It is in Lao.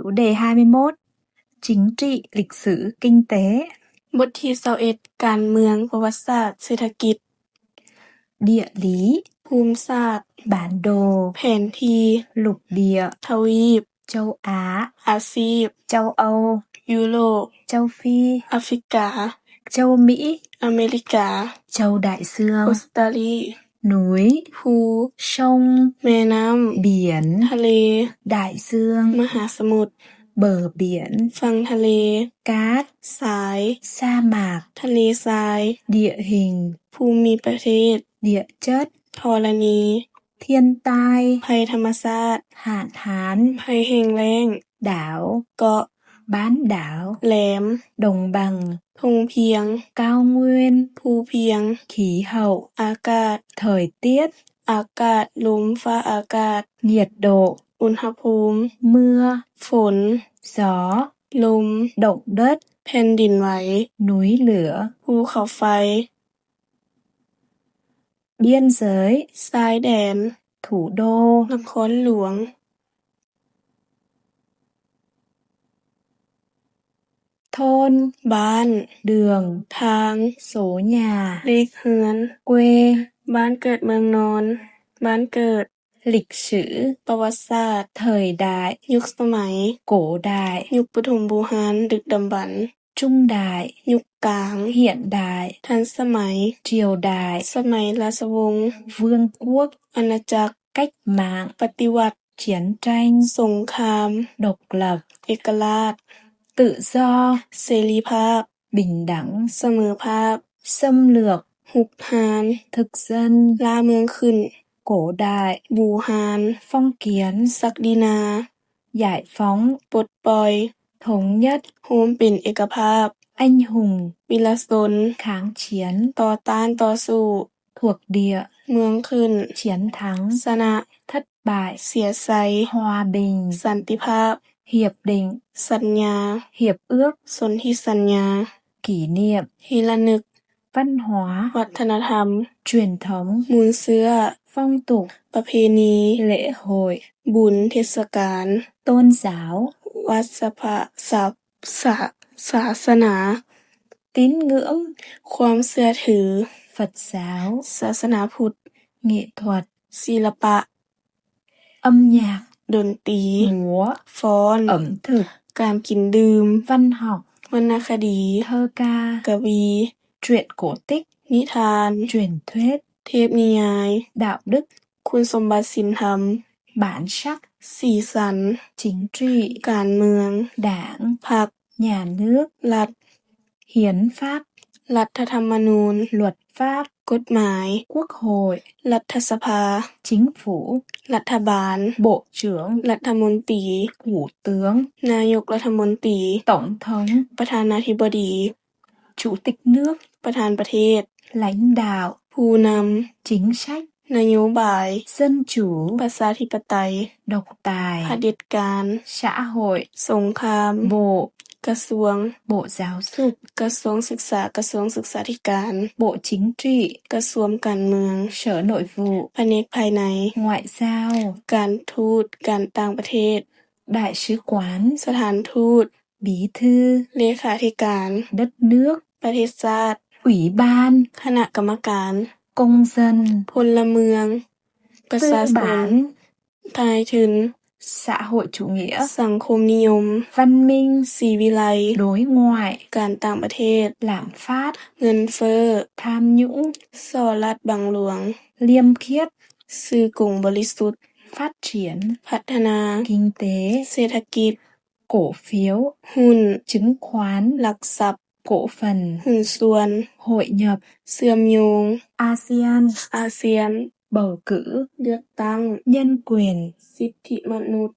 Chủ đề hai mươi mốt, Chính trị, lịch sử, kinh tế. ບົດທີຊາວເອັດ ການເມືອງ, ປະຫວັດສາດ, ເສດຖະກິດ. Địa lý, ພູມສາດ, bản đồ, ແຜນທີ່, lục địa, ທະວີບ, châu Á, ອາຊີບ, châu Âu, ຢູໂຣບ, châu Phi, ອາຟຣິກາ, châu Mỹ, ອາເມລິກາ, châu Đại Dương, ອົດສະຕາລີ, núi, ພູ, sông, ແມ່ນ້ຳ, biển, ທະເລ, đại dương, ມະຫາສະໝຸດ, bờ biển, ຝັ່ງທະເລ, cát, ຊາຍ, sa mạc, ທະເລຊາຍ, địa hình, ພູມິປະເທດ, địa chất, ທໍລະນີ, thiên tai, ໄພທຳມະຊາດ, hạn hán, ໄພແຫ້ງແລ້ງ, đảo, ເກາະ, bán đảo, ແຫຼມ, đồng bằng, ທົ່ງພຽງ, cao nguyên, ພູພຽງ, khí hậu, ອາກາດ, thời tiết, ອາກາດ, ລົມ, ຟ້າອາກາດ, nhiệt độ, ອຸນຫະພູມ, mưa, ຝົນ, gió, ລົມ, động đất, ແຜ່ນດິນໄຫວ, núi lửa, ພູເຂົາໄຟ, biên giới, ຊາຍແດນ, thủ đô, ນະຄອນຫຼວງ, thôn, ບ້ານ, đường, ທາງ, số nhà, ເລກເຮືອນ, quê, ບ້ານເກີດເມືອງນອນ, ບ້ານເກີດ, lịch sử, ປະຫວັດສາດ, thời đại, ຍຸກສະໄໝ, cổ đại, ຍຸກປະຖົມບູຮານ, ດຶກດຳບັນ, trung đại, ຍຸກກາງ, hiện đại, ທັນສະໄໝ, triều đại, ສະໄໝລາຊະວົງ, vương quốc, ອານາຈັກ, cách mạng, ປະຕິວັດ, chiến tranh, ສົງຄາມ, độc lập, ເອກະລາດ, tự do, ເສລີພາບ, bình đẳng, ສະເໝີພາບ, xâm lược, ຮຸກຮານ, thực dân, ລ່າເມືອງຂຶ້ນ, cổ đại, ບູຮານ, phong kiến, ສັກດິນາ, giải phóng, ປົດປ່ອຍ, thống nhất, ໂຮມເປັນເອກະພາບ, anh hùng, ວິລະຊົນ, kháng chiến, ຕໍ່ຕ້ານ, ຕໍ່ສູ້, thuộc địa, ເມືອງຂຶ້ນ, chiến thắng, ຊະນະ, thất bại, ເສຍໄຊ, hòa bình, ສັນຕິພາບ, hiệp định, ສັນຍາ, hiệp ước, ສົນທິສັນຍາ, kỷ niệm, ທີ່ລະນຶກ, văn hóa, ວັດທະນະທຳ, truyền thống, ມູນເຊື້ອ, phong tục, ປະເພນີ, lễ hội, ບຸນ, ເທດສະການ, tôn giáo, ວັດສະພະ ສາ ສາ ສາສະໜາ, tín ngưỡng, ຄວາມເຊື່ອຖື, Phật giáo, ສາສະໜາພຸດ, nghệ thuật, ສິລະປະ, âm nhạc, ດົນຕີ, múa, ຟ້ອນ, ẩm thực, ການກິນດື່ມ, văn học, ວັນນະຄະດີ, thơ ca, ກະວີ, truyện cổ tích, ນິທານ, truyền thuyết, ເທບນິຍາຍ, đạo đức, ຄຸນສົມບັດສິນທຳ, bản sắc, ສີສັນ, chính trị, ການເມືອງ, đảng, ພັກ, nhà nước, ລັດ, hiến pháp, ລັດຖະທຳມະນູນ, luật pháp, ກົດໝາຍ, quốc hội, ລັດຖະສະພາ, chính phủ, ລັດຖະບານ, bộ trưởng, ລັດຖະມົນຕີ, thủ tướng, ນາຍົກລັດຖະມົນຕີ, tổng thống, ປະທານາທິບໍດີ, chủ tịch nước, ປະທານປະເທດ, lãnh đạo, ຜູ້ນຳ, chính sách, ນະໂຍບາຍ, dân chủ, ປະຊາທິປະໄຕ, độc tài, ຜະເດັດການ, xã hội, ສົງຄາມ, bộ, ກະຊວງ, bộ giáo dục, ກະຊວງສຶກສາ, ກະຊວງສຶກສາທິການ, bộ chính trị, ກະຊວງການເມືອງ, sở nội vụ, ພະແນກພາຍໃນ, ngoại giao, ການທູດ, ການຕ່າງປະເທດ, đại sứ quán, ສະຖານທູດ, bí thư, ເລຂາທິການ, đất nước, ປະເທດຊາດ, ủy ban, ຄະນະກຳມະການ, công dân, ພົນລະເມືອງ, ປະຊາຊົນ, tư bản, ນາຍທຶນ, xã hội chủ nghĩa, ສັງຄົມນິຍົມ, văn minh, ສີວິໄລ, đối ngoại, ການຕ່າງປະເທດ, lạm phát, ເງິນເຟີ້, tham nhũng, ສໍ້ລາດບັງຫຼວງ, liêm khiết, ຊື່ກົງບໍລິສຸດ, phát triển, ພັດທະນາ, kinh tế, ເສດຖະກິດ, cổ phiếu, ຫຸ້ນ, chứng khoán, ຫຼັກຊັບ, cổ phần, ຫຸ້ນສ່ວນ, hội nhập, ເຊື່ອມໂຍງ, ASEAN, ອາຊຽນ, bầu cử, ເລືອກຕັ້ງ, nhân quyền, ສິດທິມະນຸດ,